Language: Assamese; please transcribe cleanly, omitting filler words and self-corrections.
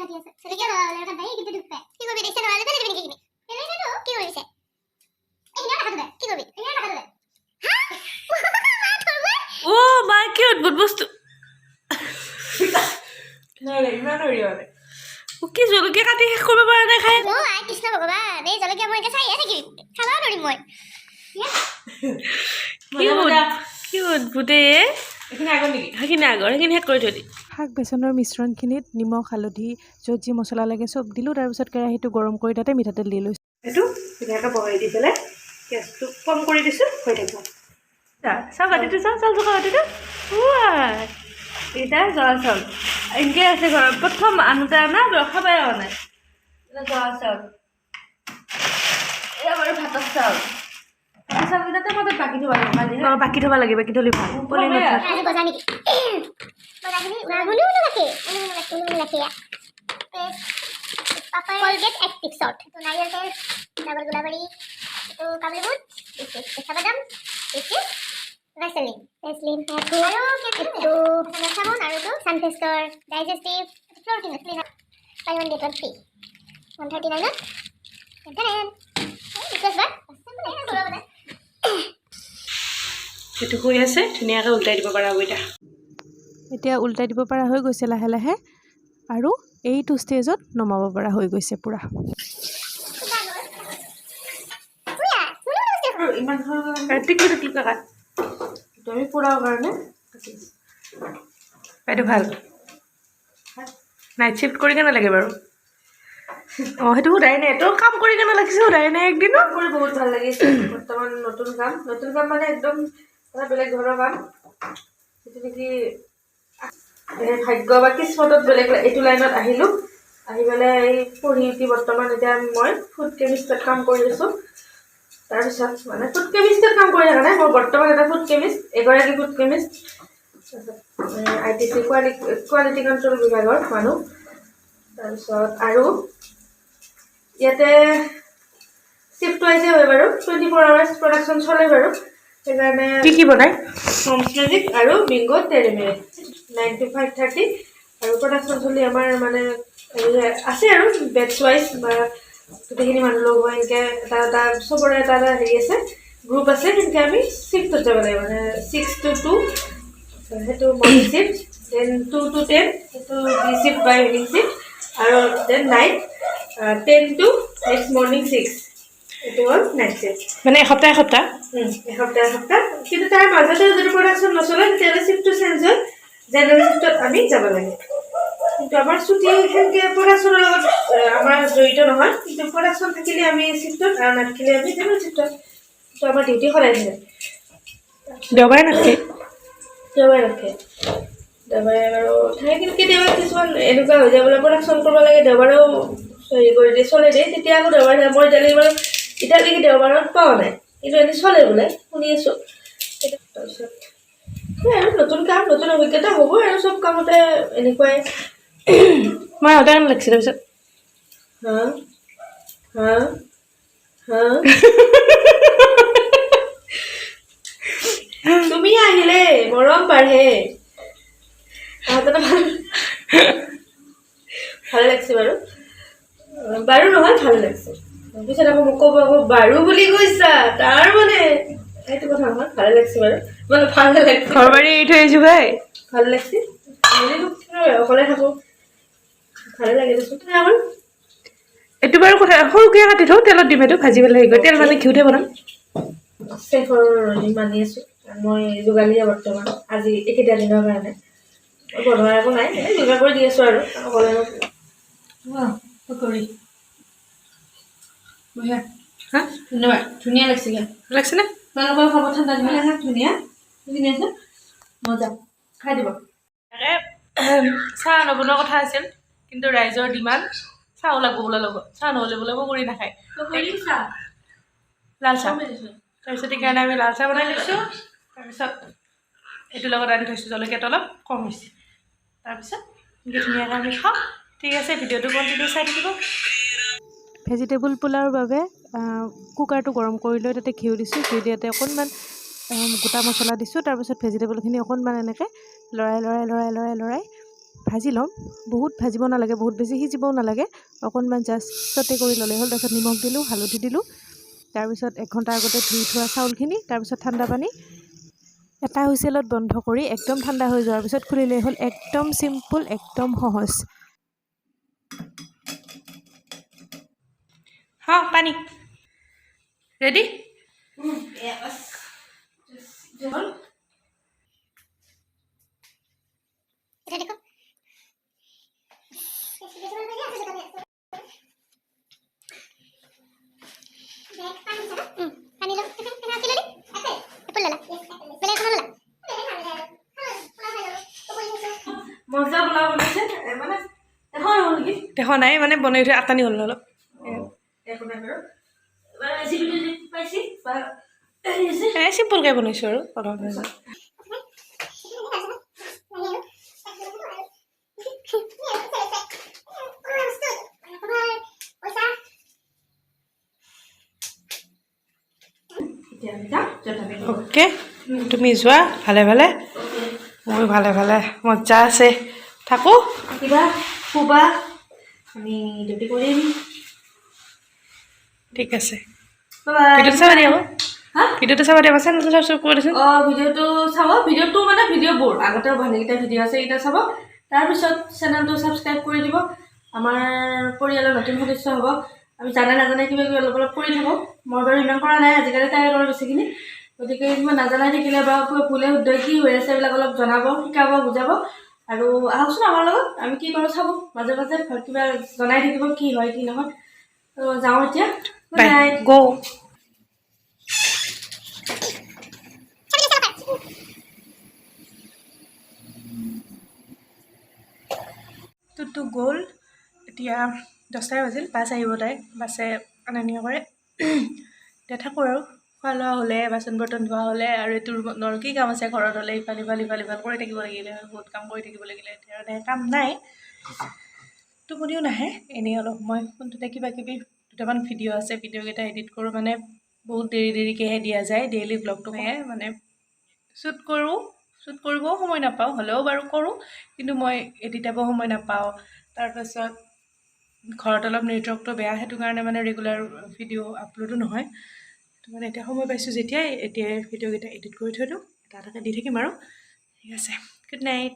কাটি আছে। জলকীয়া ভাই কিন্তু দুখ পায়। কি কৰিবি দেখিছে? নোৱাৰিলে পেলাই দিবি নেকি এইখিনি? পেলাই নিদো। কি কৰিবি পিছে? এইখিনিও নাকাটো দে। কি কৰিবি? এইখিনিও নাকাটো দে। হা, অ' মা, কি অদ্ভুত বস্তু! নাই, ইমান হেৰি মানে। অ, কি জলকীয়া কাটি শেষ কৰিব পৰা নাই খাই। অ আই কৃষ্ণ ভগৱান, এই জলকীয়া মই এতিয়া চাইহে থাকিম, খাবও নোৱাৰিম মই। কি অদ্ভুত এ! এইখিনি আগত নেকি? সেইখিনি আগৰ, সেইখিনি শেষ কৰি থৈ দি। শাক বেচনৰ মিশ্ৰণখিনিত নিমখ, হালধি, য'ত যি মছলা লাগে চব দিলোঁ। তাৰপিছত কেৰাহীটো গৰম কৰি তাতে মিঠাতেল দি লৈছোঁ। এইটো ধুনীয়াকৈ বহাই দি পেলাই গেছটো কম কৰি দিছোঁ, হৈ থাকিব। চাওঁ বাতিটো, চাওঁ, চাউল জোখা বাতিটো। উৱাই, এইকেইটা জহা চাউল এনেকৈ আছে ঘৰত। প্ৰথম আনোতে আনা, খাবাই হোৱা নাই। এটা জহা চাউল, এয়া বাৰু ভাতৰ চাউল। ভাতৰ চাউলকেইটাতে মাজত বাকি থ'ব লাগিব কালি। অঁ, বাকি থ'ব লাগে, বাকি থ'লে ভাল, পলি নাথাকে। আজি বজাৰ নেকি? বজাৰখিনি মুনু গাখীৰ, মুনু গাখীৰ, মুনু গাখীৰ, পেষ্ট, কলগেট এক্টিভ চল্ট, এইটো নাৰিকল তেল, ডাবল গোলাবাৰী, এইটো কাবুলি বুট, কেঁচা বাদাম, this is Vaseline, Vaseline আৰু এইটো চাবোন আৰু এইটো ছানফেষ্টৰ digestive floor cleaner, buy one get one free, 139ত। বিশ্বাস বা। সেইটো হৈ আছে, ধুনীয়াকৈ উল্টাই দিব পৰা হ'ব এতিয়া। এতিয়া উল্টাই দিব পৰা হৈ গৈছে লাহে লাহে আৰু এইটো ষ্টেজত নমাব পৰা হৈ গৈছে পূৰা। আৰু ইমান সৰু। টিকলু টিকলুকে কাট। এইটো আমি পোৰাৰ কাৰণে কাটি আছোঁ। এইটো ভাল। নাইট শ্বিফ্ট কৰি কেনে লাগে বাৰু? অঁ, সেইটো সোধাই নাই। তোৰ কাম কৰি কেনে লাগিছে, সোধাই নাই একদিনো। কাম কৰি বহুত ভাল লাগিছে। বৰ্তমান নতুন কাম, নতুন কাম মানে একদম এটা বেলেগ ধৰণৰ কাম, যিটো নেকি এই ভাগ্য বা কিস্মতত বেলেগ এইটো লাইনত আহিলোঁ। আহি পেলাই এই পঢ়ি উঠি বৰ্তমান এতিয়া মই ফুড কেমিষ্টত কাম কৰি আছোঁ। তাৰপিছত মানে ফুড কেমিষ্টত কাম কৰি থকা নাই মই। বৰ্তমান এটা ফুড কেমিষ্ট, এগৰাকী ফুড কেমিষ্ট, তাৰপিছত আইটিচি কোৱালিটি কণ্ট্ৰল বিভাগৰ মানুহ। তাৰপিছত আৰু ইয়াতে শ্বিফ্ট ৱাইজে হয় বাৰু, 24 আৱাৰ্ছ প্ৰডাকশ্যন চলে বাৰু, সেইকাৰণে। কি কি বনাই? হোমছ মেজিক আৰু বিংগ তেৰেমেৰে, 9 to 5:30। আৰু প্ৰডাকশ্যন চলি আমাৰ মানে হেৰি আছে আৰু বেটছ ৱাইজ বা গোটেইখিনি মানুহ লগ হৈ এনেকৈ এটা এটা চবৰে এটা এটা হেৰি আছে, গ্ৰুপ আছে। তেনেকৈ আমি শ্বিফ্টত যাব লাগে, মানে 6 to 2 সেইটো morning shift, then 2 to 10 সেইটো বি শ্বিফ্ট বা ইভিনিং শ্বিফ্ট, আৰু then night 10 to next morning 6 এইটো হ'ল নাইট শ্বিফ্ট। মানে এসপ্তাহ এসপ্তাহ? এসপ্তাহ এসপ্তাহ। কিন্তু তাৰ মাজতে যদি প্ৰডাকশ্যন নচলে, তেতিয়াহ'লে শ্বিফ্টটো চেঞ্জ হয়, জেনেৰেল শ্বিফ্টত আমি যাব লাগে। কিন্তু আমাৰ ছুটি সেনেকৈ প্ৰডাকশ্যনৰ লগত আমাৰ জড়িত নহয়। কিন্তু প্ৰডাকশ্যন থাকিলে আমি শ্বিফ্টত আৰু নাথাকিলে আমি জেনেৰেল শ্বিফ্টত। তো আমাৰ ডিউটি সদায় থাকে। দেওবাৰে নাথাকে? দেওবাৰে নাথাকে। দেওবাৰে বাৰু থাকে, কিন্তু কেতিয়াবা কিছুমান এনেকুৱা হৈ যায় বোলে প্ৰডাকশ্যন কৰিব লাগে, দেওবাৰেও হেৰি কৰি দিয়ে, চলে দিয়ে, তেতিয়া আকৌ দেওবাৰে থাকে। মই এতিয়ালৈকে বাৰু এতিয়ালৈকে দেওবাৰত পোৱা নাই, কিন্তু এনেই চলে বোলে শুনি আছোঁ। তাৰপিছত সেই আৰু নতুন কাম, নতুন অভিজ্ঞতা হ'ব আৰু চব কামতে এনেকুৱাই। মই আহোঁতে কেনে লাগিছে তাৰপিছত? হা হা হা, তুমি আহিলে মৰম বাঢ়ে। আহোঁতে ভাল ভাল লাগছে বাৰু, বাৰু নহয়, ভাল লাগছে। পিছত আকৌ মোক ক'ব আকৌ বাৰু বুলি কৈছা, তাৰ মানে সেইটো কথা নহয়। ভালে লাগছে বাৰু, মানে ভালে লাগছে। ঘৰ বাৰী এৰি থৈ আহিছোঁ ভাই। ভাল লাগছে। এনেই অকলে থাকোঁ, ভালে লাগে দেচোন আমাৰ। এইটো বাৰু কথা, সৰুকৈ কাটি থওঁ, তেলত দিম। সেইটো ভাজি পেলাই হেৰি কৰি, তেল মানে ঘিউতে বনাম। চেফৰ মানি আছোঁ মই যোগালীয়ে বৰ্তমান আজি এইকেইটা দিনৰ কাৰণে। বনোৱা একো নাই, এনেই যোগাৰ কৰি দি আছোঁ আৰু অকলে। পকৰি। বঢ়িয়া। হা? ধন্যবাদ, ধুনীয়া লাগিছে। লাগছেনে? তোমালোকৰ খাব ঠাণ্ডা দিনত ধুনীয়া, ধুনীয়া আছে, মজা, খাই দিব। তাকে চাহ নবনোৱা কথা আছিল, কিন্তু ৰাইজৰ ডিমাণ্ড, চাহো লাগব বোলে লগত, চাহ নহ'লে বোলে পকৰি নাখায়। পকৰি চাহ। লাল চাহ। তাৰপিছত সেইকাৰণে আমি লাল চাহ বনাই লৈছোঁ। তাৰপিছত এইটোৰ লগত আনি থৈছোঁ, জলকীয়াটো অলপ কম হৈছে। তাৰপিছত এনেকৈ ধুনীয়াকৈ আমি খাওঁ। ঠিক আছে, ভিডিঅ'টো কণ্টিনিউ চাই থাকিব। ভেজিটেবল পোলাওৰ বাবে কুকাৰটো গৰম কৰি লৈ তাতে ঘিউ দিছোঁ। ঘিউ দিয়াতে অকণমান গোটা মছলা দিছোঁ। তাৰপিছত ভেজিটেবলখিনি অকণমান এনেকৈ লৰাই লৰাই লৰাই লৰাই লৰাই ভাজি ল'ম। বহুত ভাজিব নালাগে, বহুত বেছি সিজিবও নালাগে, অকণমান জাষ্ট চটে কৰি ল'লেই হ'ল। তাৰপিছত নিমখ দিলোঁ, হালধি দিলোঁ, তাৰপিছত 1 ঘণ্টা আগতে ধুই থোৱা চাউলখিনি, তাৰপিছত ঠাণ্ডা পানী। এটা হুইচেলত বন্ধ কৰি একদম ঠাণ্ডা হৈ যোৱাৰ পিছত খুলিলেই হ'ল। একদম চিম্পুল, একদম সহজ। হা, পানী ৰেডি। হ'ল। এটা দেখো। পানী লওঁ। কি ল'লি? এপল ল'লা? বেলেগ এখন ল'লা? মজা পোলাও বনাইছে। মানে এখন হ'ল নেকি? দেখা নাই, মানে বনাই উঠি আটানি হ'ল অলপ। একো নাই বাৰু, মানে ৰেচিপিটো যে পাইছি বা হেৰি হৈছে। এই চিম্পুলকৈ বনাইছোঁ আৰু অলপ। এতিয়া আমি যাম য'ত আমি অ'কে, তুমি যোৱা ভালে ভালে, ময়ো ভালে ভালে, মজা আছে থাকোঁ। কিবা শুবা, আমি ডিউটি কৰিম। ঠিক আছে। বাই। ভিডিঅ'টো চাবা দিয়া আকৌ। হা? ভিডিঅ'টো চাবা দিয়া, চেনেলটো ছাবস্ক্ৰাইব কৰি দিছোন। অঁ, ভিডিঅ'টো চাব। ভিডিঅ'টো মানে ভিডিঅ'বোৰ আগতেও ভালেকেইটা ভিডিঅ' আছে, এইকেইটা চাব। তাৰপিছত চেনেলটো ছাবস্ক্ৰাইব কৰি দিব। আমাৰ পৰিয়ালৰ নতুন সদস্য হ'ব। আমি জানে নাজানে কিবা কিবি অলপ অলপ কৰি থাকোঁ। মই বাৰু ইমান কৰা নাই, আজিকালি তাই কৰে বেছিখিনি। গতিকে কিবা নাজানাই থাকিলে বা কিবা ভুলে শুদ্ধই কি হৈ আছে, এইবিলাক অলপ জনাব, শিকাব, বুজাব। আৰু আহকচোন আমাৰ লগত, আমি কি কৰোঁ চাব। মাজে মাজে কিবা জনাই থাকিব কি হয় কি নহয়। তো যাওঁ এতিয়া। Good bye. নাইট। গ' টুটু গ'ল। এতিয়া 10টাই বাজিল, বাছ আহিব, তাই বাছে অনা নিয়া কৰে। এতিয়া থাকোঁ আৰু খোৱা লোৱা হ'লে, বাচন বৰ্তন ধোৱা হ'লে আৰু এইটো ৰুমত আৰু কি কাম আছে? ঘৰত হ'লে ইফাল ইফাল ইফাল ইফাল কৰি থাকিব লাগিলে, বহুত কাম কৰি থাকিব লাগিলে। এতিয়া মানে কাম নাই, টোপনিও নাহে। এনেই অলপ সময় ফোনটোতে কিবা কিবি দুটামান ভিডিঅ' আছে, ভিডিঅ'কেইটা এডিট কৰোঁ। মানে বহুত দেৰি দেৰিকৈহে দিয়া যায় ডেইলি ব্লগটো। সেয়াই মানে শ্বুট কৰোঁ, শ্বুট কৰিবও সময় নাপাওঁ, হ'লেও বাৰু কৰোঁ, কিন্তু মই এডিটাব সময় নাপাওঁ। তাৰপাছত ঘৰত অলপ নেটৱৰ্কটো বেয়া, সেইটো কাৰণে মানে ৰেগুলাৰ ভিডিঅ' আপলোডো নহয়। সেইটো কাৰণে এতিয়া সময় পাইছোঁ যেতিয়াই এতিয়াই ভিডিঅ'কেইটা এডিট কৰি থৈ দিওঁ, এটা এটাকৈ দি থাকিম আৰু। ঠিক আছে, গুড নাইট।